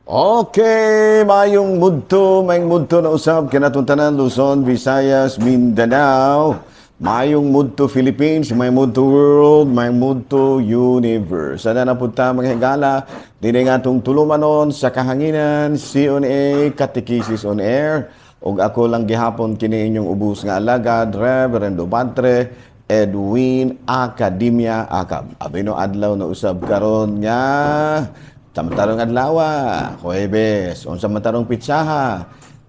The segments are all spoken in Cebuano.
Okay, mayong mudto na usab kanatong tanan, Luzon, Visayas, Mindanao. Mayong mudto Philippines, mayong mudto world, mayong mudto universe. Sana na punta, mga higala, dinhi nga atong tulumanon sa kahanginan, CNA Catechesis on Air. Ug ako lang gihapon kini inyong ubos nga alagad, Reverendo Padre Edwin Academia Acab. Abino adlaw na usab karon nga samantarong adlaw, Huwebes, unsa man tarong pitsaha?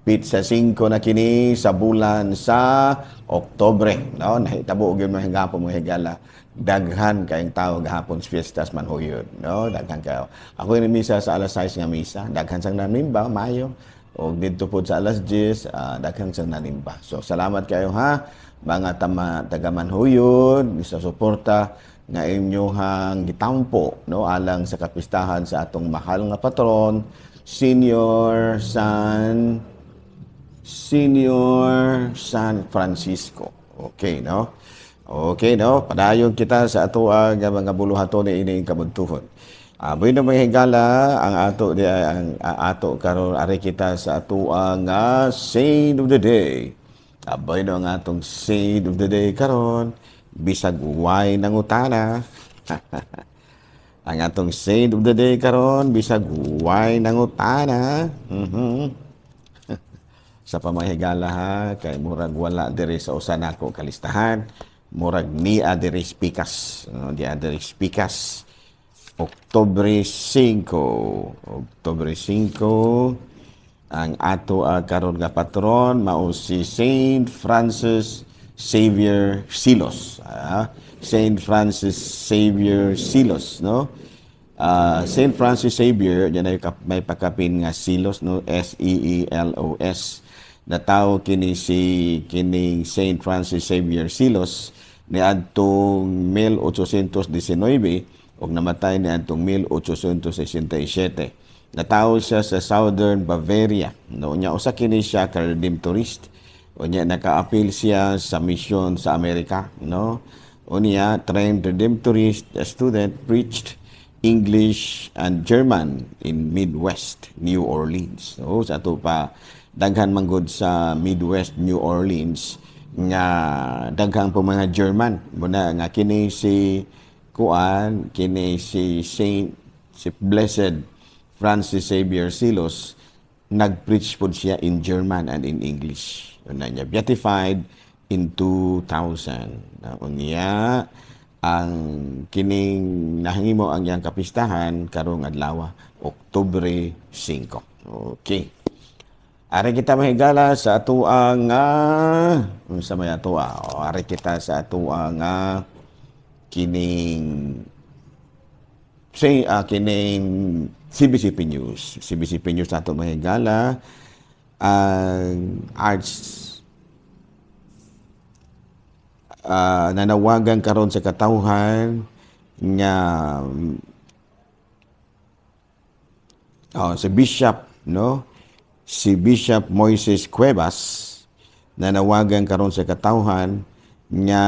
Pitsa 5 na kini sa bulan sa Oktobre, no? Nahitabo gyud mga higapon, mga higala. Daghan kayong tao gahapon sa fiestas Manhuyod, no? Daghan kayo. Ako ni misa sa alas 6 nga misa, daghan sang nanimba, mayo. Og didto pod sa alas 10, daghan sang nanimba. So salamat kayo ha, mga tama taga Manhuyod sa suporta nga inyong gitampo, no, alang sa kapistahan sa atong mahal nga patron, Senior San Francisco. Okay, no? Okay, no? Padayon kita sa ato ang mga buluhaton ni ining kabuntuhon. Bueno, mga higala, ang ato di ang ato karon, ari kita sa ato ang saint of the day. Bueno, ang atong saint of the day karon bisag way nangutana. Ang atong saint of the day karon bisag way nangutana. Sa pamahigala ha, kay murag wala diri sa usa nako kalistahan, murag nia diri pikas, no, di diri pikas. Oktubre 5, Oktubre 5, ang ato karon nga patron mao si Saint Francis Xavier Seelos. Saint Francis Xavier Seelos, no? Saint Francis Xavier, yan ay may pakapin nga Seelos, no? Seelos. Natawo kini si kining Saint Francis Xavier Seelos niadtong 1819 ug namatay niadtong 1867. Natawo siya sa Southern Bavaria. No, unya usa kini siya ka Redemptorist. Unya nakaapil siya sa misyon sa Amerika, no? Unya trained Redemptorist student, preached English and German in Midwest New Orleans. So sa ato pa daghan manggod sa Midwest New Orleans nga daghan po mga German. Muna nga kini si kuan, kini si Saint, si Blessed Francis Xavier Seelos, nag-preach po siya in German and in English. Yun na niya, beatified in 2000. Na unya ang kining nahimo ang iyang kapistahan karong adlaw, Oktubre 5. Okay. Ari kita, mahigala, sa atuang unsa may atua? O, ari kita sa atuang kining say kining CBCP News. CBCP News ato, mahigala, ang arts nanawagan karon sa katawhan nga oh, si Bishop, no, si Bishop Moises Cuevas nanawagan karon sa katawhan nga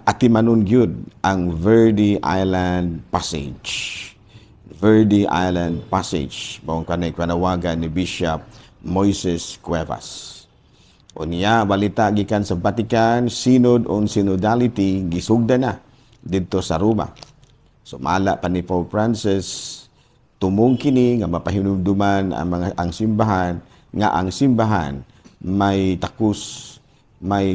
atimanon gyud ang Verde Island Passage. Verde Island Passage mao kanay panawagan ni Bishop Moises Cuevas. Unya balita gikan sa Vatican, Synod on Synodality gisugda na didto sa Roma. Sumala pa ni Pope Francis, tumong kini nga mapahinumduman ang mga ang simbahan nga ang simbahan may takos, may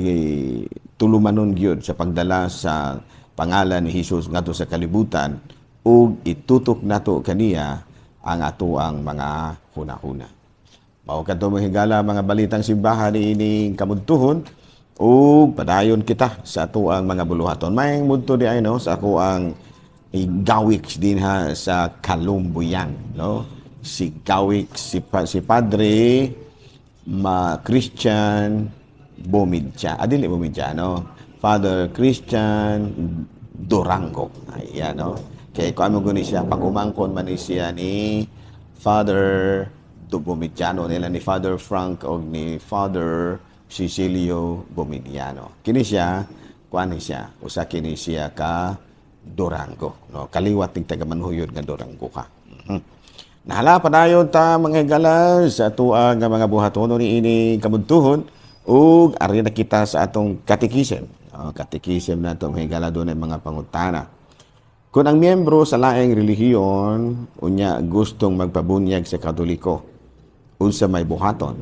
tulumanon gyud sa pagdala sa pangalan ni Hesus ngadto sa kalibutan ug itutok nato kaniya ang atoang mga hunahuna. Mao kadto, mga higala, mga balitang simbahan niining kamudtuhon ug padayon kita sa atoang mga buluhaton. May mudto di ay no sa ako ang Gawix dinha sa Kalumbuyan, no? Si Gawix, si Padre Ma Christian Bomidja. Ah, dili Bomidja, no? Father Christian Durango. Ayan, no? Kay ko amo guni siya, pag-umangkon man ni siya ni Father Bomidjano nila, ni Father Frank o ni Father Cecilio Bomediano. Kini siya, kuan ni siya, usa kini siya ka Durango, no? Kaliwat ning taga Manhuyod nga Durango ka. Nahala padayon ta, mga higala, sa atoa nga mga buhatonon niini kabudtuhon ug ari na kita sa atong katikisem. Oh, katikisem na mga higala, dunay mga pangutana. Kung ang miyembro sa laing relihiyon unya gustong magpabunyag sa Katoliko, unsa may buhaton?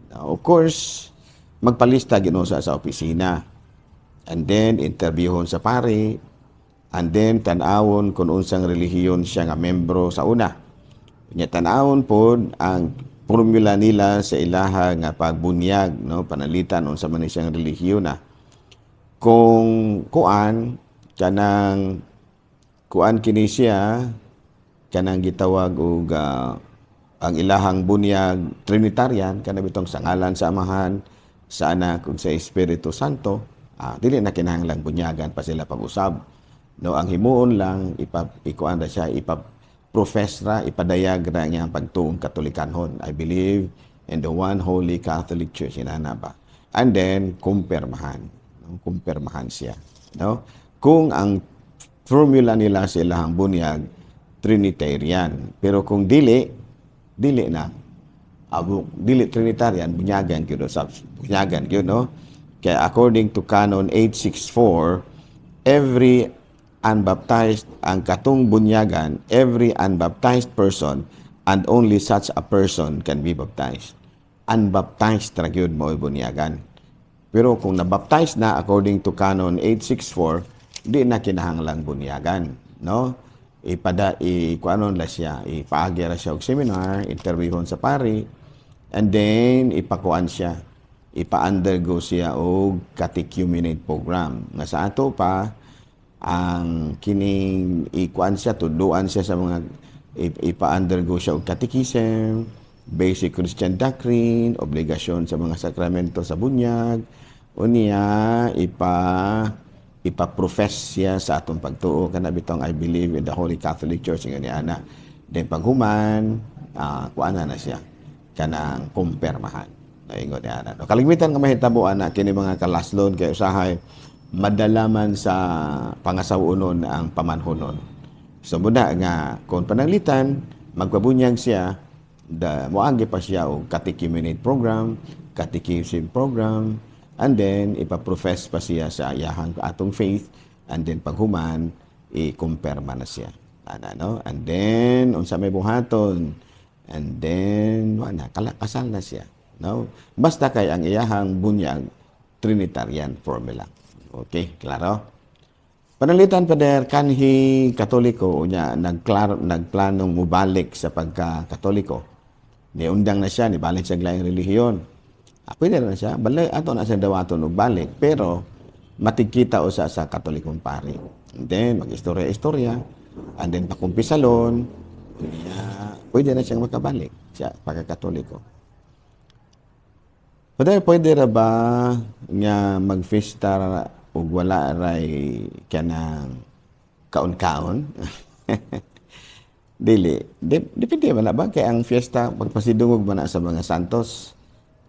Now, of course, magpalista gyud sa opisina. And then interviewon sa pari, and then tan-awon kung unsang relihiyon siya nga membro sa una. Nya tan-awon pod ang formula nila sa ilaha nga pagbunyag, no, panalitan unsa man ni siyang relihiyon na. Kung kuan kanang kuan kini siya kanang gitawag og ang ilahang bunyag Trinitarian, kana bitong sa ngalan sa Amahan, sa Anak ug sa Espiritu Santo, dili na kinahanglang bunyagan pa sila pag-usab, no? Ang himuon lang, ipa ikuan ra siya, ipa profess ra, ipadayag ra niya ang pagtuong Katolikanhon. "I believe in the one holy Catholic Church," inana ba, and then kumpirmahan, no? Kumpirmahan siya, no, kung ang formula nila sa ilahang bunyag Trinitarian. Pero kung dili, dili na abo, dili Trinitarian, bunyagan gyud sa bunyagan gyud, no? Kaya according to Canon 864, every unbaptized, ang katong bunyagan, every unbaptized person and only such a person can be baptized. Unbaptized ra gyud mo bunyagan. Pero kung nabaptize na, according to Canon 864, di na kinahanglang bunyagan, no? Ipada i kuanon la siya, ipaagi ra siya og seminar, interviewon sa pari, and then ipakuan siya, ipa-undergo siya og catechumenate program. Nga sa ato pa ang kining ikuan siya, tuduan siya sa mga ipa-undergo siya og catechism, basic Christian doctrine, obligasyon sa mga sakramento sa bunyag, unya ipa-profess siya sa atong pagtuo, kana bitong "I believe in the Holy Catholic Church," nga ni ana. Then paghuman, kuan na siya kanang kumpirmahan. Naingon ni ana, no? Kaligmitan nga mahitabo ana kini, mga kalaslon, kay usahay madalaman sa pangasawonon ang pamanhonon. So muna nga kung pananglitan magpabunyag siya, da moagi pa siya og catechumenate program, catechism program, and then ipa-profess pa siya sa iyahang atong faith, and then paghuman i-kumpirma na siya. Ana, no? And then unsa may buhaton? And then wala kasal na siya. No? Basta kay ang iyahang bunyag Trinitarian formula. Okay, klaro? Panalitan, Pader, kanhi Katoliko unya nagplanong mubalik sa pagka-Katoliko. Niundang na siya, nibalik sa laing relihiyon. Pwede na siya, balik ato na siya dawaton og balik, pero matigkita usa sa Katolikong pari. And then mag-istorya-istorya, and then pakumpisalon, unya pwede na siyang makabalik sa pagka-Katoliko. Pader, pwede ra ba nga magfesta ug wala ray kanang kaon-kaon? Dili. Depende man na ba kay ang fiesta pagpasidungog man na sa mga santos.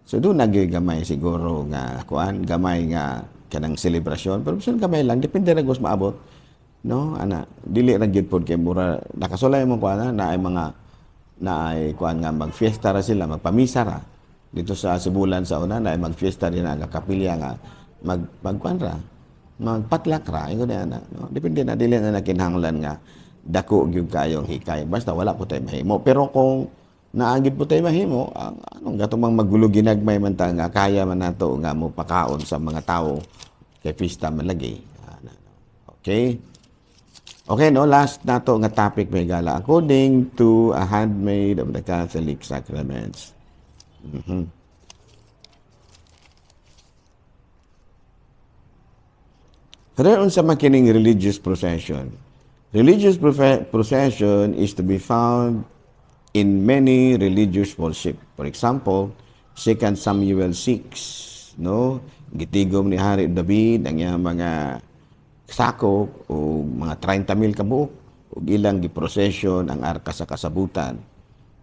So doon nagyoy gamay siguro nga kuan, gamay nga kanang selebrasyon, pero bisan gamay lang, depende ra gus maabot. No, ana, dili ra gyud pod kay mura nakasulay mo kuan na ay mga na ay kuan nga magfiesta ra sila, magpamisa ra. Dito sa Sibulan sa una na ay magfiesta din ang kapilya nga magkuan ra, magpatlak ra, ingon na ana, no? Depende na, dili na kinahanglan nga dako gyud kayong hikay. Basta wala po tayo mahimo. Pero kung naagid po tayo mahimo, ang anong gato mang magulo ginagmay man ta nga kaya man nato nga mo pakaon sa mga tao kay pista man lagi. Ana, no? Okay? Okay, no? Last nato nga topic, mga higala. According to a Handmaid of the Catholic Sacraments. Pero unsa man kining religious procession? Religious procession is to be found in many religious worship. For example, 2 Samuel 6, no? Gitigom ni Hari David ang iyang mga sakop o mga 30,000 ka buok ug ilang giprocession ang arka sa kasabutan.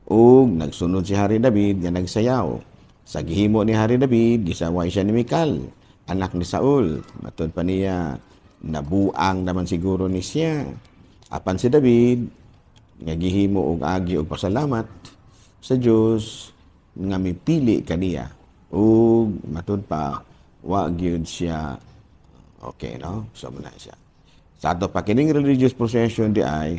Ug nagsunod si Hari David nga nagsayaw. Sa gihimo ni Hari David, gisaway siya ni Mikal, anak ni Saul. Matod pa niya, nabuang naman siguro ni siya. Apan si David, Nga gihimo og agi og pasalamat sa Dios nga mipili kaniya ug matud pa wa gyud siya okay, no? So mao na siya. Sa ato pa kining religious procession di ay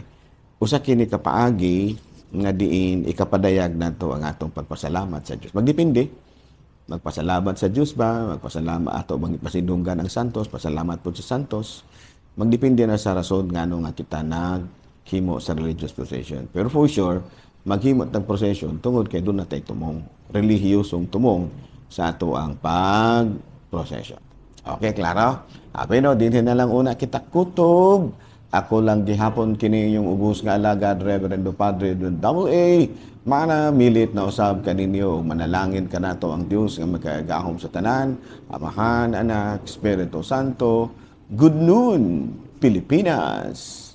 usa kini ka paagi nga diin ikapadayag nato ang atong pagpasalamat sa Dios. Magdepende magpasalamat sa Dios ba, magpasalamat ato bang ipasidunggan ang santos, pasalamat pud sa santos. Magdepende na sa rason ngano nga kita naghimo sa religious procession. Pero for sure, maghimo tag procession tungod kay duna tay tumong, relihiyosong tumong sa ato ang pag-procession. Okay, klaro? Abi no, dinhi na lang una kita kutob. Ako lang gihapon kini yung ubos nga alagad, Reverendo Padre Double A. Mana milit na usab kaninyo ug manalangin kanato ang Dios nga makagagahom sa tanan, Amahan, Anak, Espiritu Santo. Good noon, Pilipinas.